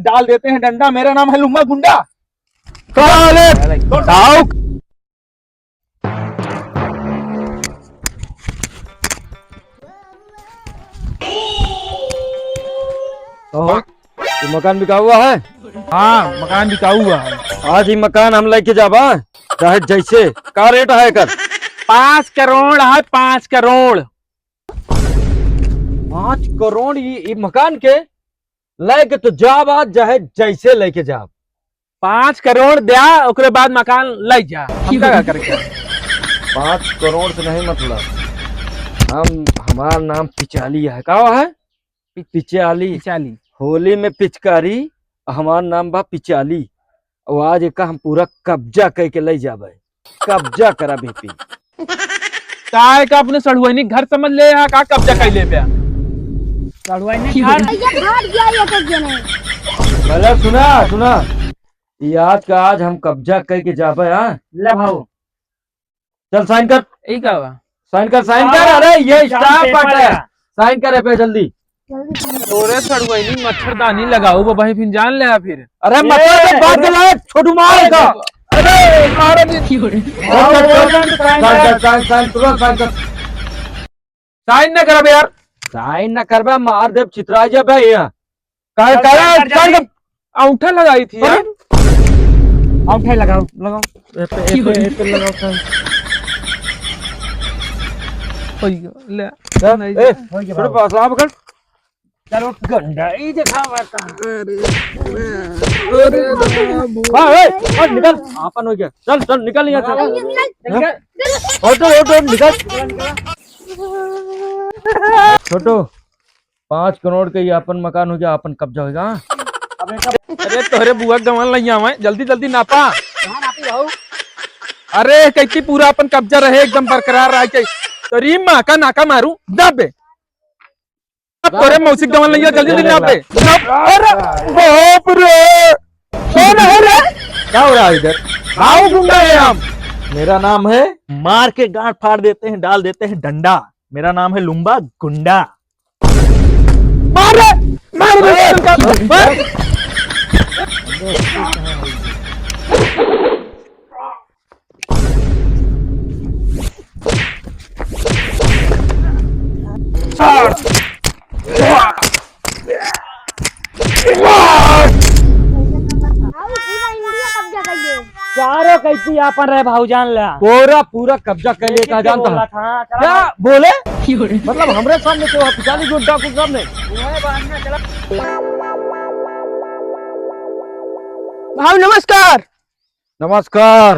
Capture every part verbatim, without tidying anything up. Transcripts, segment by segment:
डाल देते हैं डंडा, मेरा नाम है लुम्बा गुंडा। साले, आओ। तो, ये मकान बिकाऊ हुआ है? हाँ, मकान बिकाऊ हुआ है। आज ही मकान हम लेके जाबा, चाहे जैसे। का रेट है एकर? पाँच करोड़ है, पाँच करोड़। पाँच करोड़ ये, ये मकान के? लेके तो जाब आज, चाहे जैसे लेके जाब। पाँच करोड़ द्या, ओकरे बाद मकान ले जा। हमका का करके? पाँच करोड़ से नहीं मतलब, हम, हमार नाम पिचाली है। का है? पि-, पिचाली। पिचाली। होली में पिचकारी, हमार नाम बा पिचाली। और आज एका हम पूरा कब्जा करके ले जाबे। कब्जा करा बीपी। काय का अपने सड़ुआइनी घर समझ ले, यहाँ का कब्जा कर ले बे? सड़ुआइनी घर। भैया भाग गया ये तो जने। भला सुना, सुना। ये आज का आज हम कब्जा करके जाबे, हाँ? ले भाऊ। चल साइन कर। ई का बा? साइन कर, साइन कर। अरे ये स्टाम्प है। साइन कर ए पे जल्दी। तोरे सड़ुआइनी मच्छरदानी लगाऊ बा भाई, फिर जान ले फिर। अरे मच्छर के बात कर, छोटू मार का। अरे मारे दी। साइन कर, साइन, साइन, तुरंत साइन कर। साइन ना करबे यार। साइन ना करबे, मार देब, छितरा जाबे यहाँ। काहे, काहे, काहे? अंगूठा लगाई थी यार। अंगूठा लगाओ, लगाओ। ए पे, ए पे, ए पे लगाओ साइन। ओइयो, ले। चल, नहीं ए, जा। छोटे पास ला पकड़। चलो, गंडाई दिखावा था। अरे, अरे, हाँ, ए, हट, निकल। आपन हो गया। चल, चल, निकल यहाँ से। निकल, निकल। हाँ? हटो, हटो, निकल। छोटू, पाँच करोड़ के ये आपन मकान हो गया, आपन कब्जा होगा। अरे तोहरे बुआ गवन लइया आवे, जल्दी जल्दी नापा। कहाँ नापी भाऊ? अरे कैसी पूरा आपन कब्जा रहे, एकदम बरकरार रहे के। तोरी माँ का नाका मारू, दबे। अब तोरे मौसी गवन लइया, जल्दी जल्दी नापे। नाप, अरे बाप रे। कौन है रे? क्या हो रहा है इधर? भाऊ गुंडा है हम। मेरा नाम है। मार के गांड फाड़ देते हैं, डाल देते हैं डंडा। मेरा नाम है लुम्बा गुंडा। मार रे! मार रे! मार! आओ, पूरा इंडिया कब्जा कर ले। चारों कैसी आपन रहे भाऊ जान ले। पूरा, पूरा कब्जा कर लेता जानता है। हाँ, चला क्या भाई। बोले? मतलब हमरे सामने तो पिचाली गुंडा को सामने। भाऊ नमस्कार। नमस्कार।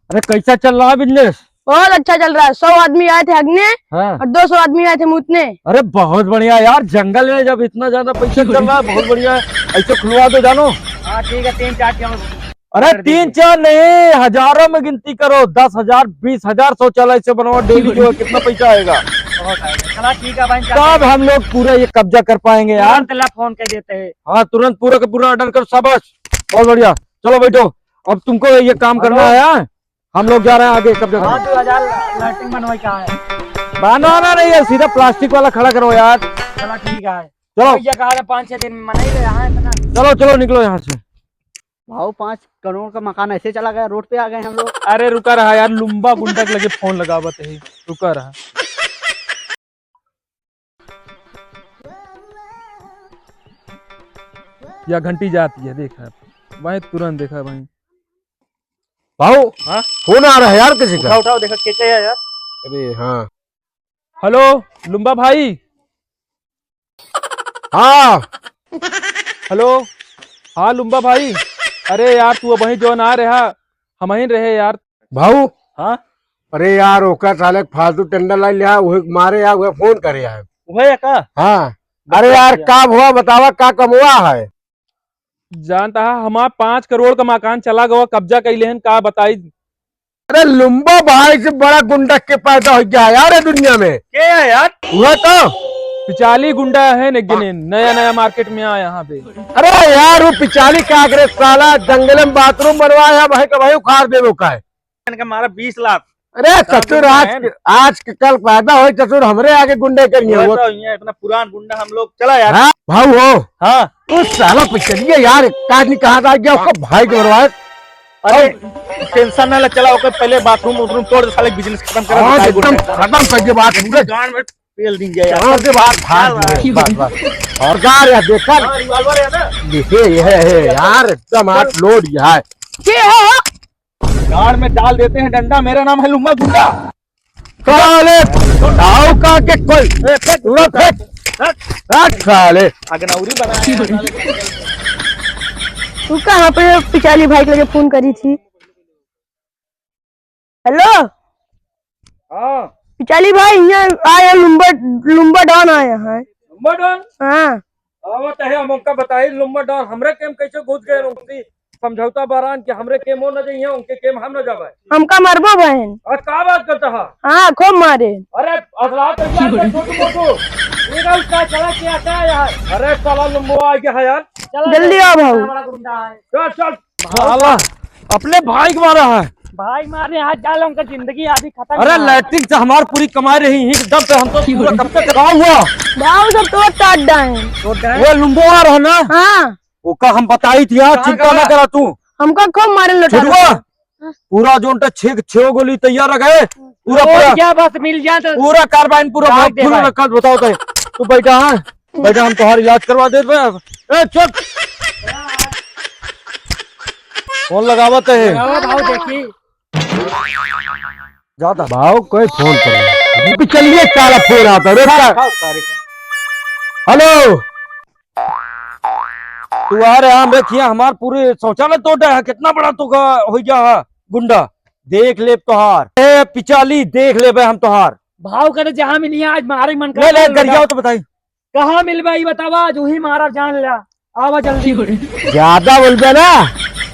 अरे कैसा चल रहा है बिजनेस? बहुत अच्छा चल रहा है। सौ आदमी आए थे हगने हाँ। और दो सौ आदमी आए थे मूतने। अरे बहुत बढ़िया यार, जंगल में जब इतना ज्यादा पैसा चल रहा है, बहुत बढ़िया है। ऐसे खुलवा दो जानो। हाँ ठीक है, तीन चार के और अरे कर तीन दीजिए। चार नहीं, हजारों में गिनती करो, दस हजार, बीस हजार शौचालय से बनवा डेली जो है, कितना पैसा आएगा? बहुत आएगा। चला ठीक है भाई, तब हम लोग पूरा ये कब्जा कर पाएंगे यार। तुरंत ला फोन कर देते हैं। हाँ तुरंत पूरा का पूरा ऑर्डर करो, शाबाश, बहुत बढ़िया। चलो बैठो, अब तुमको ये काम करना है, हाँ? हम लोग जा रहे हैं आगे कब्जा करने। हाँ, दो हजार लाइटिंग बनवाई का है? बनाना नहीं है, सीधा प्लास्टिक वाला खड़ा करो यार। चला ठीक है। चलो। भैया कहा था पाँच छह दिन में बनाई ले, यहाँ इतना। चलो, चलो, निकलो यहाँ से। भाऊ, पाँच करोड़ का मकान ऐसे चला गया, रोड पे आ गए हम लोग। अरे रुका रहा यार, लुम्बा गुंडा के लगे फोन लगावत है, रुका रहा। या घंटी जाती है, देखा वहीं तुरंत देखा वहीं। भाऊ, हाँ? फोन आ रहा है यार किसी का। उठाओ, उठाओ, देखा के, के है यार। अरे हाँ। हेलो, लुम्बा भाई। हाँ। हेलो, हाँ लुम्बा भाई। अरे यार, तू अबहीं जो ना रहा, हमहिन रहे यार। भाऊ। हाँ? अरे यार, ओकर साले के फालतू टेंडर लाई लिया, वही मारे यार, वह फोन करे यार। वही है का? हाँ। अरे यार, का हुआ बतावा, का कमवा है? जानता है, हमार पाँच करोड़ का मकान चला गवा, कब्जा कई लेहन, का बताई? अरे लुम्बा भाई से बड़ा गुंडा के पैदा हो गया है यार ये दुनिया में। के है यार? वह तो पिचाली गुंडा है ने गिने, नया नया मार्केट में आया यहाँ पे। अरे यार, वो पिचाली का करे साला, जंगल में बाथरूम बनवाया, भाई का भाई उखाड़ देवे का है। इनका मारा बीस लाख। अरे ससुर, आज के, आज के कल पैदा होई ससुर, हमरे आगे गुंडे करिए वो। तो ये इतना पुरान गुंडा हम लोग, चला यार। हाँ, भाऊ हो। हाँ। उस साला पे चलिए यार, एक आदमी कहाँ का आ गया, उसको भाई को मरवाए। अरे, tension ना ले, चला, ओके, पहले bathroom वाथरूम तोड़ दे, साले business खत्म कर दे, हाँ, भाई एकदम गुंडा। खत्म कर दे बात पूरे। गांड में पेल दीजिए यार। गांड से बाहर भाग चल दिए, भाई। बस, बस। और कार यार, देखा? हाँ, revolver है ना? ये, ये है, है यार, एकदम हाथ load ये है। के हो? गांड में डाल देते हैं डंडा, मेरा नाम है लुम्बा गुंडा। साले, आओ का के कोई, ए, फेंक, पूरा फेंक। फेंक। रख साले। अगनौरी बनाया है साले। तू कहाँ पे पिचाली भाई के लगे फोन करी थी? हेलो। हाँ। पिचाली भाई, यहाँ आए हैं, लुम्बा, लुम्बा डॉन आया है। लुम्बा डॉन? हाँ। आवत है, हम उनका बताई, लुम्बा डॉन हमरे कैंप कैसे घुस गए, उनकी समझौता बरान कि हमरे कैंप वो न जाइए, उनके कैंप हम न जावे। हमका मरबो बहन। और का बात करता है? हाँ, खूब मारे। अरे, असला तो क्या है, छोटू मोटू? ये ना उसका चला क्या, क्या है? अरे, साला लुम्बो आ गया है यार। चला, जल्दी आओ भाऊ। बड़ा गुंडा है। चल, चल। साला अपने भाई को मारा है। भाई मारे हाथ डाल, उनका जिंदगी आधी खत्म अरे, हुआ। लैट्रिन से हमार पूरी कमाई रही है, एकदम से हम तो पूरा कब तक चलाओ हुआ। भाव सब तोड़ ताट डाए। वो लुम्बो आ रहा ना, हाँ। ओका हम बताई थी यार, कहाँ चिंता ना कहाँ? करा तू। हमका खूब मारे लुटा छोटुआ, हाँ। पूरा जोन टा छह, छह गोली तैयार रखे, पूरा, और पूरा। क्या बस मिल जाए तो पूरा कार्बाइन पूरा भाग दे फुल भाई। रखा, बताओ तो। तू बैठा है, बैठा, हम तुम्हारा इलाज करवा देत बा। ए, चुप। फोन लगावत है। लगाओ भाव देखी। जाता। भाव कोई फोन करे। अभी चलिए, साला फोन आता है। रुक जा। हेलो। तू आ रहा, हम देखिए, हमार पूरे शौचालय तोड़ रहा है। कितना बड़ा तो का हो गया है गुंडा। देख ले तोहार। ए, पिचाली, देख ले बे हम तोहार। भाव करे जहाँ मिली है, आज मारे मन ले, ले, कर गरियाओ तो बताई। कहाँ मिलबे, ई बतावा, आज वही मारा जान ला। आवा जल्दी। ज्यादा बोलबे ना,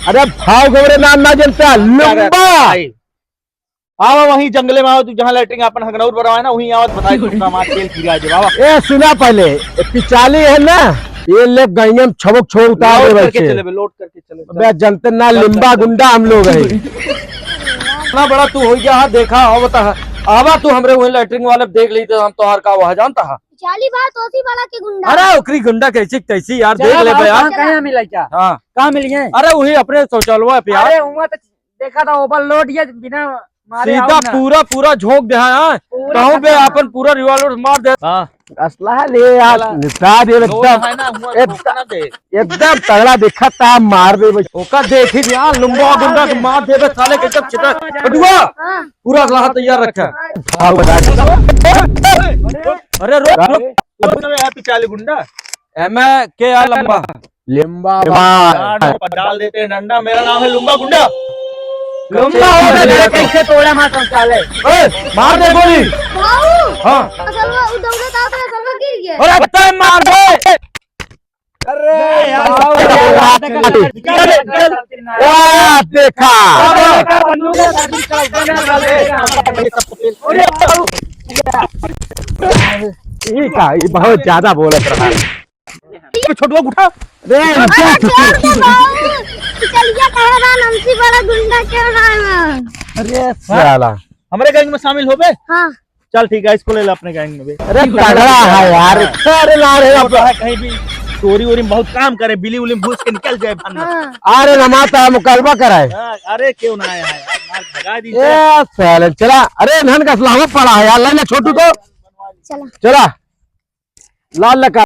अरे भाव के हमरे नाम ना जनता, लुम्बा। आवा वहीं जंगले में आवा, तू जहाँ लैट्रिन अपन हगनौर बनवाए ना, वहीं आवा, बताई तू का मार तेल गिरा दे, आवा। ए, सुना पहले, ए, पिचाली है ना, ये ले गइयम छबक छोड़ उतार दे करके वैसे। चले बे, load करके चले। अबे जनते ना, चल, लिम्बा चल, चल। गुंडा हम लोग हैं। इतना बड़ा तू हो गया है, देखा, आवा बता, आवा तू हमरे वहीं लैट्रिन वाले देख ली तो हम तोहार का वहाँ जानता है। चाली बात होती वाला के गुंडा। अरे ओकरी गुंडा कैसी तैसी यार, चला देख ले बे यार। कहाँ मिला क्या? हाँ। कहाँ मिली है? अरे वही अपने शौचालय पे यार। अरे हुआ तो देखा था overload ये बिना मारे सीधा पूरा, पूरा झोंक दे, हाँ। पूरा कहूँ बे खत्म। अपन पूरा revolver मार दे। हाँ। असलहा ले यार, चला। निपटा दे एकदम। है ना, हुआ एक-, झोंक ना दे। एकदम तगड़ा दिखा था, मार दे बे। ओका देखी दिया, लुम्बा गुंडा के मार दे बे, साले के एकदम छितर। बटुआ, हाँ। पूरा असलहा तैयार रखा। भाग बता। अरे रुक, रुक। तू तो है पिचाली गुंडा। एमे के आ लंबा? लिम्बा लिम्बा। गांड पर डाल देते हैं डंडा, मेरा नाम है लुम्बा गुंडा। लुम्बा हो गया, कैसे तोड़ा मार साले। ए, मार दे गोली। भाऊ। हाँ। असल में वो दौड़त आवत रहे, असल में गिर गया। अरे तय मार दे। अरे यार, वाह, देखा। ये का, ये बहुत ज्यादा बोलत रहा है। ये छोटुआ उठा। अरे, अरे, छोड़ दे बाबू। चलिए, कह रहा नमसी बड़ा गुंडा कह रहा है। अरे, साला। हमरे गैंग में शामिल हो बे? हाँ। चल ठीक है, इसको ले ले अपने गैंग में बे। अरे, तगड़ा है यार। अरे, ला रहे हैं। छोटा है, कहीं भी चोरी वोरी में बहुत काम करे, बिली उली में घुस के निकल जाए भान। हाँ। अरे, नमा तो मुकलमा कराए। हाँ, अरे, क्यों ना आया है यार, मार भगा दी। ए, साले, चला। अरे, धन का असलहा पड़ा है यार, ले ले छोटू तो। चला। चला। लाल लका।